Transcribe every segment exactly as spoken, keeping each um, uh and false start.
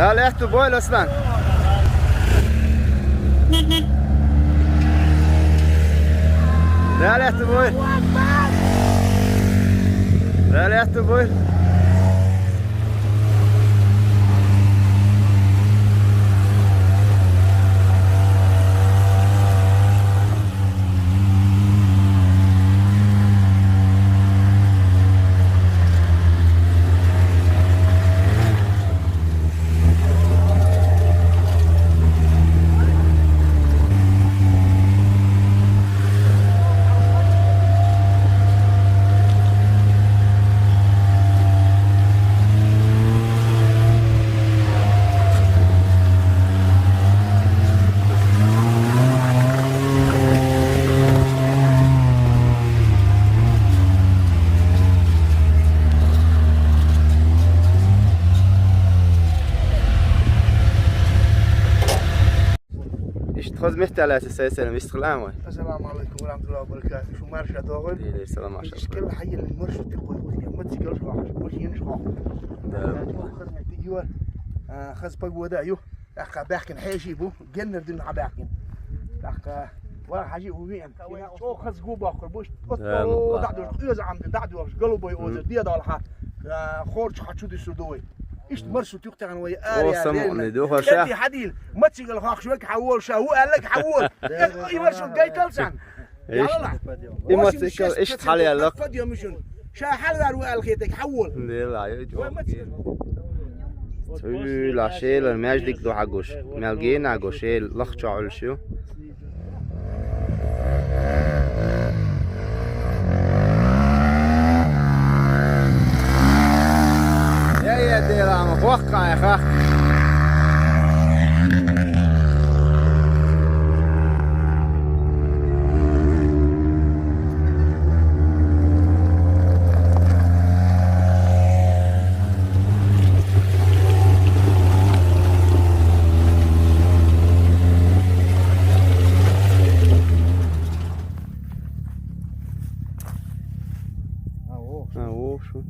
Дала аьттув бойла, Аслан. Дала аьттув бойла. Дала аьттув бойла. Иштта хоза меттала лаьца, Сайсалам, вистхилам вай. Ассаламу Ӏалайкум ва рахьматуллахӀи ва баракатухӀ. Шу марша догӀийла. Дийла салам, марша. Иштта хоза хьайила маршрут тӀехуй хӀуьлле. Мотоциклаш хьокхаш, машинаш хьокхаш. Да. Хоза меттиг ю, а, хоза погода ю. ТӀаккха баьхкина хьеший бу, геннара дуьйна хьабаьхкина. ТӀаккха вара хьажи хӀу веана. ЧӀогӀа хаза гу боккхур бу, иштта. Да, оццо дӀадоьлхуш, оьза Ӏам ду, дӀадоьлхуш, Голубой озеро, дедал хьа, а, хорчу хьа чу дуьсур ду вай. Иштта маршрут ю тахана вай. О, араяьлла, самукъане ду, хӀара ша. Кадди хьадийла, мотоцикл хьокхаш век хьавола, ша хӀу аьлларг хьавола. И маршрут гайтал царна. Иштта. Ялла. И мотоцикл иштта хьалаяллакх. Восемьдесят шесть процентов подъём ю шун. Ша хьалаваьр ву аьлла хетарг хьавола. Дела, ю. Вай мотоцикл. Цуьйла шелар маьждиг ду хьагуш. Мел гена гу шел лахча Ӏуьллуш ю. Я, я, дела, ма, боккха, я, ха. А, вовшу. А, вовшу.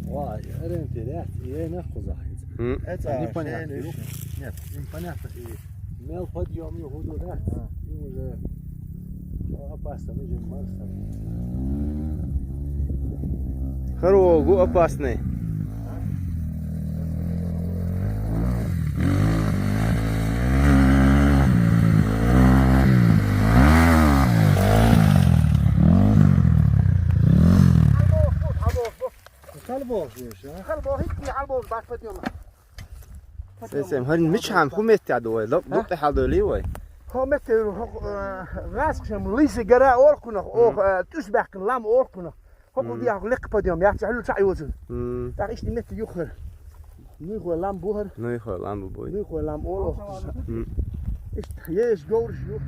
Вай, ориентировать, я не кузахиц. М. Это непонятно. Нет, непонятно. И мел подъём и худу, да? А. И уже, ну, опасно, мы же Марсом. Хорогу опасный. Халбох, а? Халбох, хӀитти халбох бац подъёма. Сесем, хӀара мичахьа, хӀу метте ду вай? Лап, а? Лап хьалдолий вай? Хьо метте, хьо, э, гӀаскхашем лиси гара орхунах, ох, э, тӀус баьхкина лам орхунах. Хьо кху диахь лекха подъём, яц хьуьлла цхьаъ йоцун. М. ТӀаккха иштта метте юххара. Нуйхой лам бу хӀара. Нуйхой лам бу бой. Нуйхой лам олу. М. Иштта еш говраш ю.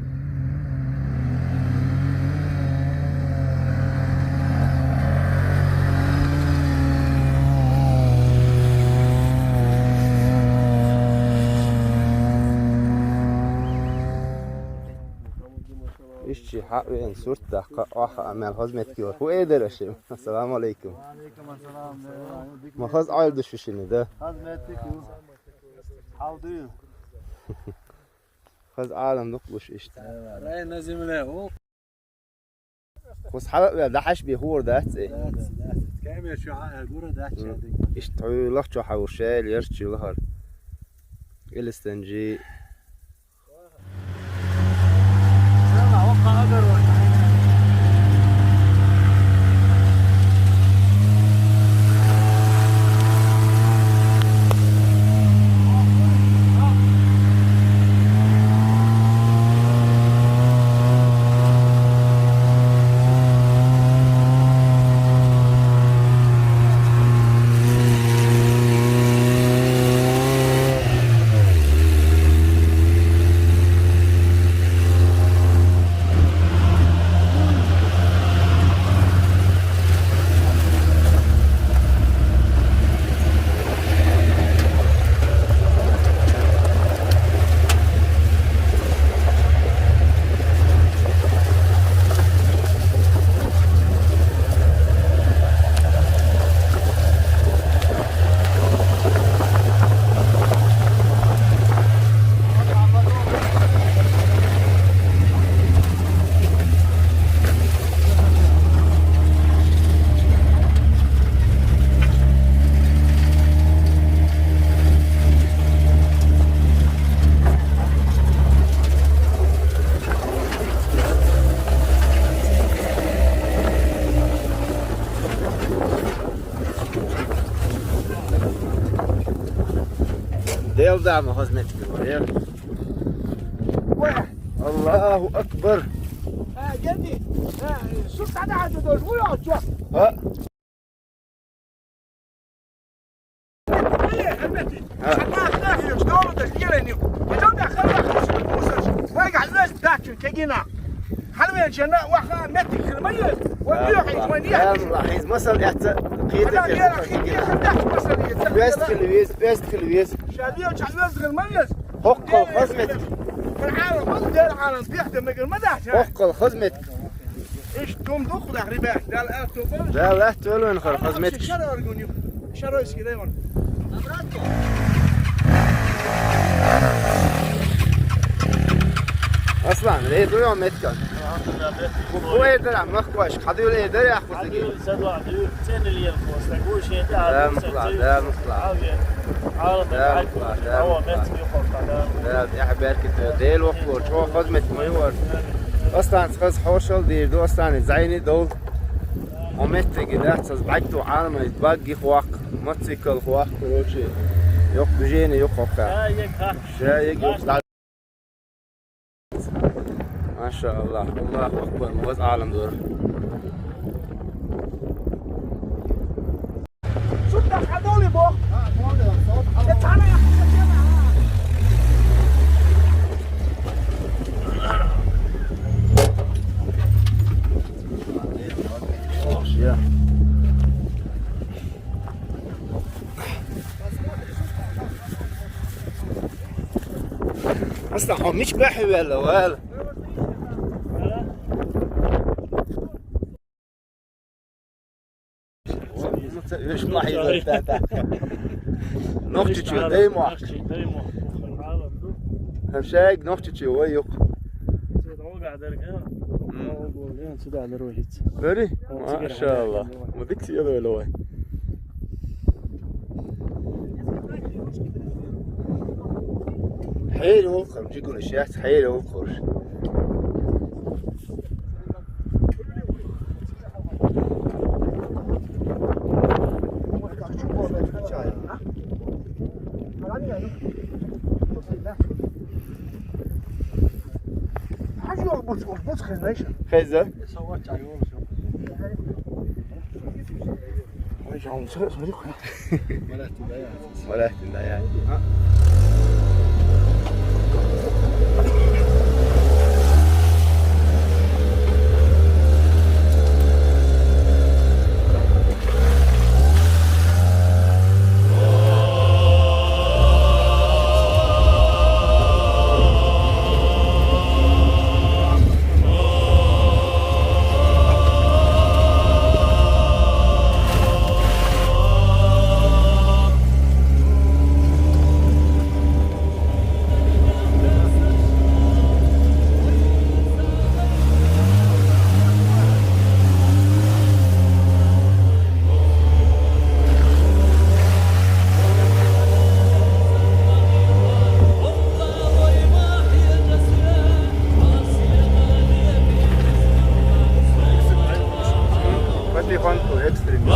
Иштта хьа вен сурт даккха, охьа а мел хоза меттиг йора. ХӀу эдара шим? Ассаламу алейкум. Ма хоза Ӏойла ду шу шина, да? Хоза меттиг ю. Хьал дуй? Хаза Ӏалам дукха гуш иштта. Рай на земле, о. Кхус хьала а вел, дахьаш бе хӀора дац, э? Дац, дац. Камер шу хьа гура дац, м, шадик. Иштта хьуй лахчо хьавур шел, ярчу лахар. Илистанжи. Эл дама хозмет кило, эл. Ой. Аллаху акбар. А, генди. А, су тада хада дож, вуй, а, чё? А? Эй, Эрмети, а. Шагах нахер, что вы здесь делаете? Пойдём, да, хрен, да, хрен, слушай. Вай, гад, знаешь, да, чё, кегина. Хьалвен чена, ваха, метти хирмайы. Вай, вай, вай, вай, вай. Ла, хиз масал яца, хиз да, хиз да, хиз да, хиз да, хиз да. Вест хил вез, вест хил вез. Шадио ча вез хирмайы. Хоккол хозмет. Бир алам, бир алам, бир де мегер мада. Хоккол хозмет. Иш тум дух да, ребят, дал эр тум. Да, ла, тулун хор хозмет. Шаро аргуню. Шаро иски да вон. Аслан, рейду ё меткан. Бу эдер а мах кваш, хадю эдер а хузги. Садва, дю, цен ильер просто. Гуш это, да, а, махла, да, махла. Да, махла, да, махла. Да, я беркет, дел вахло, чо хозмет мой вар. Аслан, хаз хошал дир, ду Аслан, зайни дол. Хьо меттиге дац, аз бӀарг ду Ӏаламайт, багги хӀоакх, мотоцикл хӀоакх, короче, йоккха движение йоккха хӀоакх. Ша як хӀа. Ша як йоккха. Машааллах, Аллаху акбар, мугӀаз Ӏалам дора. Шутта хьадоли бо. Аслан, хьо мича баьхьа ваьлла, вала? Нохчичу, дай мо. Хьан шайг нохчичу, вай юк. Бери? Машааллах. Ма дик сиёда вай. Хьери улхам, жигуна шац, хьери улхуш. Хеза? Ой, жан, сори, сори, хуя. Ма лаьттина яц. Ма лаьттина яц. Потихоньку, экстренный.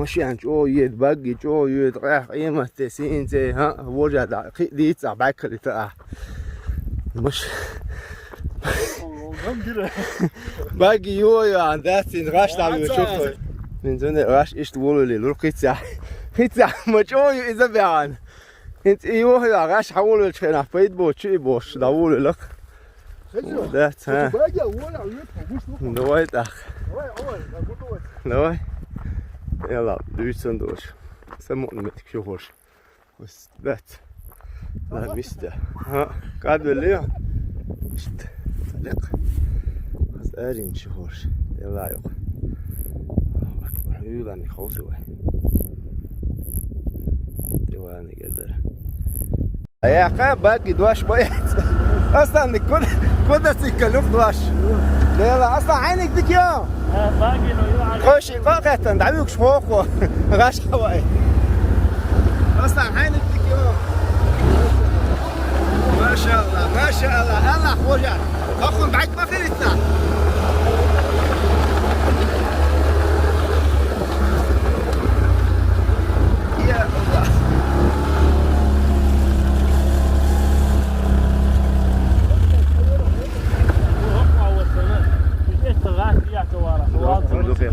Машен чӀогӀа йоьду, багги чӀогӀа йоьду, къаьхьа къематде, сийна цӀе, хӀаъ, вожа дӀа, кхин а дийца, бӀаьккалита ахь. Маш-, багги йо, йо, ан дац, цуьнан гӀаш дӀа йо, чухуй. Мин зуне гӀаш иштта волули, лур кхиццахь. Кхиццахь, ма чӀогӀа ю иза баьгӀан. ХӀинца и вахь а гӀаш хьаволавелча хенахь пайда боцуш и бохуш, дӀаволавелла-кх. Хеза? Дац, хӀа? Баге вола, вепа, гуш ву. Давай тӀаккха. Давай, давай, давай. Давай. Эла, дуьйцун долуш. Сан мукъна метиг шу хӀорш. Ус дац. Ла мисте. ХӀа, кадвелли. Шт. Лекх. Ас арин шу хӀорш. Эла юкъ. Юлани ховсу вай. Тевани гердара. Яха, баги дош боец. Аслан, куда, куда цикалух дош? Дела, Аслан, хьайниг дик йо? Баги но ю. Тхо ши къакъеттан, дӀавуьгуш хӀокхо. ГӀаш хавай. Аслан, хьайниг дик йо? Машалла, машалла, Аллах хожа. Хахун бӀаьг ма хилитта. Я Аллах.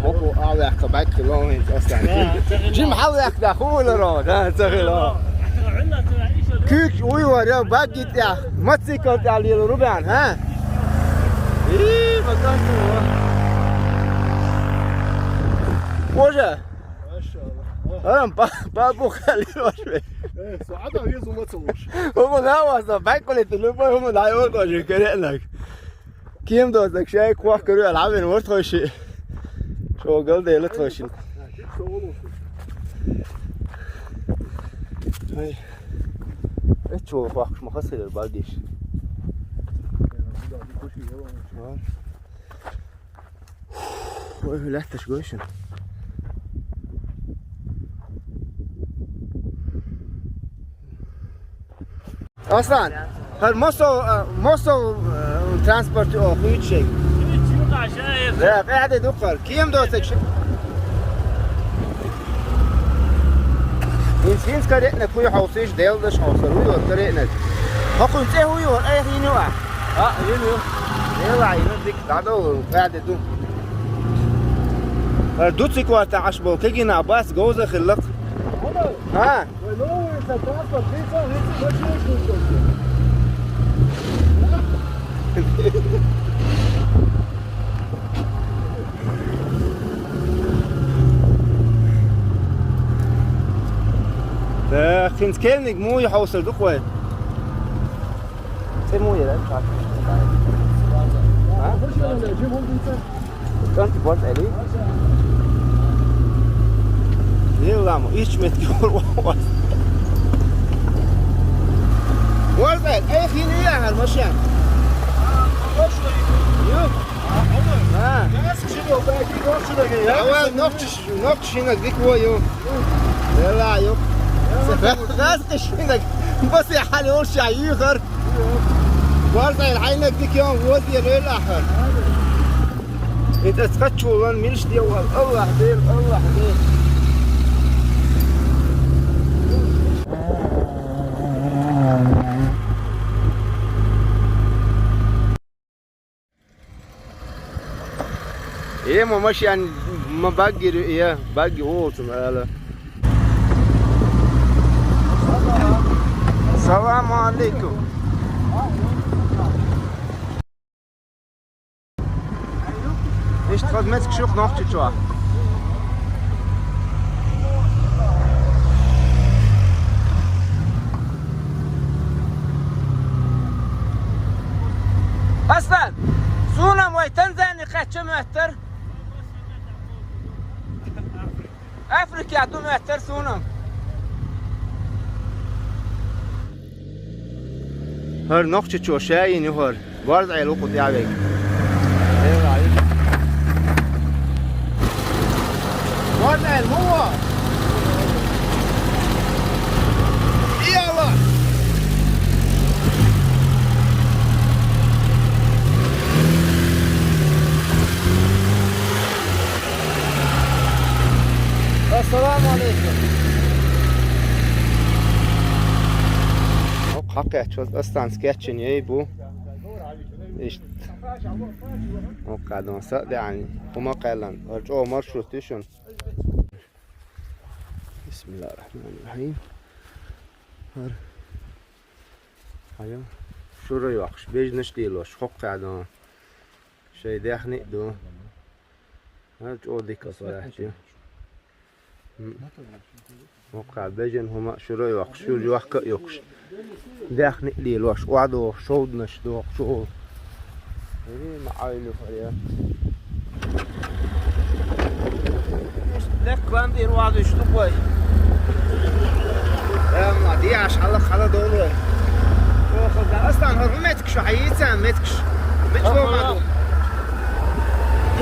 ХӀокхо алаьхка бӀаьг хилон хӀинца Аслан. Жим хьалаьхка хула ро, да, ца хило. Куьйгаш уй вара, багги тӀехь, мотоцикл тӀехь лела ру баьхна, хӀа? Ий, ма дац ву. Боже! Машалла. Ам, па-, папу хали ваш ве. Э, со ада везу ма ца луш. ХӀума на ваза, баккуле ты любой хӀума дай вот тоже, керенак. Кем дозак шай квах куру, а лавин вот хойши. Шо гал де лет хойши. Ай. Эт чо хвахш ма хасыр багиш. Ой, лаьтташ гой шуна. Аслан, хӀара мосо, а, мосо, а, транспорт ю оха хуьйцу шайга? Да, къаьхьа де дукхар. Кем доцург шу? ХӀинца, хӀинца каретнаг хуй хьовсийша, делдаш хьовсар, хуй вара каретнаг. ХӀокхуьнан цӀе хуй вара, айхьа йина ю ахь? А, йина ю. Делахь йина, дика дӀадовла, къаьхьа де ду. ХӀара ду ци кварта Ӏаш болу, кегина бац, говза хилла-кх. А? Э, хӀинца кельниг муй хьовсур ду-кх вай? ЦӀе муй яра? А? КӀант борз Ӏели? Лелам, ичмет гор вахвас. Борз Ӏели, ай хин яхар машин. Ю? А? Давай, нохчиш, нохчиш хинаг дик во ю. Лела ю. Газ киш хинаг. Бас я хали орша юхар. Борз Ӏели, хьайнаг дик ю, воз я лела хар. ХӀинца ас кхаччулан милш де вал, Аллах Дела, Аллах Дела. Э, ма машен, ма баггири, э, багги олцун ала. Салам алейкум. Иштта хаза меца кшух нохчи чохь. Аслан, суна вай Танзани кхачча моьттар. Африка ду моьттар суна. ХӀара нохчичо шайина ю хӀара. Борз Ӏели ву кху тӀехь вега. Борз Ӏели муха? Иала! Ассаламу алейкум. О, хьакхеччалц Аслан скетчен ей бу. Иштта. О, кадон са деани. ХӀума кхаьллан. Ар чӀо маршрут ишун. Бисмиллахир-рахманир-рахим. ХӀара. Хьайо. Шура йоккхуш, бежанаш лелош, хӀокху кхаьдон. Шайн даьхни а ду. ХӀара чӀогӀа дика аппарат ю. М. ХӀокху кхаьда бежана хӀума а шура йоккхуш, шура йохка а йоккхуш. Даьхни а лелош, охьадохуш, шовданаш дохуш, чӀогӀа. Эй, ма Ӏайла хӀара. Лекха лам тӀера вахьадуьйш ду вай. Э, ма, диаш хьала, хьала долу вай. Охо, да, Аслан, хӀара хӀун меттигаш ю, хьан йийца меттигаш? Мича ло ма ду?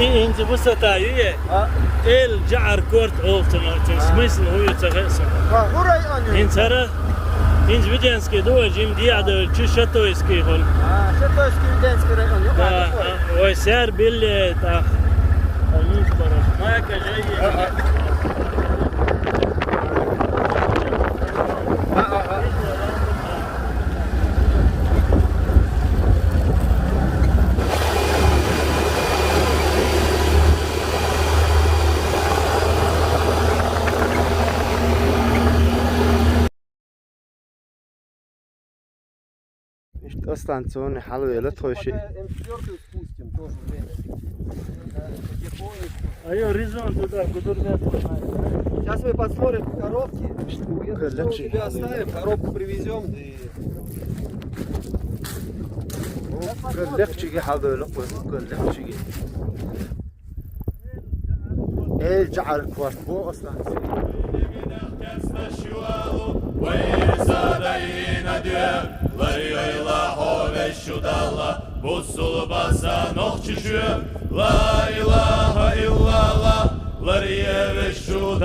И хӀинца высота ю е? А? Эл жаӀар корта олу цунах, цуьнан смысл хӀун ю ца хаьа суна. А, хӀун район ю? ХӀинца хӀара ХӀинца Веденский ду, жима дехьа ду, чу Шатойский хуьлу. А, Шатойский, Веденский район, ю, да, а, а, ой, сер билле, тӀаккха. А, ну, хорошо. Майка, жай. А, а. А, а, а. Иштта Аслан цунна хьалавелла тхойши. М четвёртую спустим, тоже время. Потихонечку. А я резон туда, куда надо. Сейчас мы посмотрим коробки. Если что, у тебя оставим, коробку привезем. Лекхачиге хьалавелла, лекхачиге. Эй, жаӀар корта боху аса. Вай, Иза дайина дуьхьа, ларйойла хьо везачу Далла, бусулба сан нохчи чоь, ла илаха иллаллах, ларъе везачу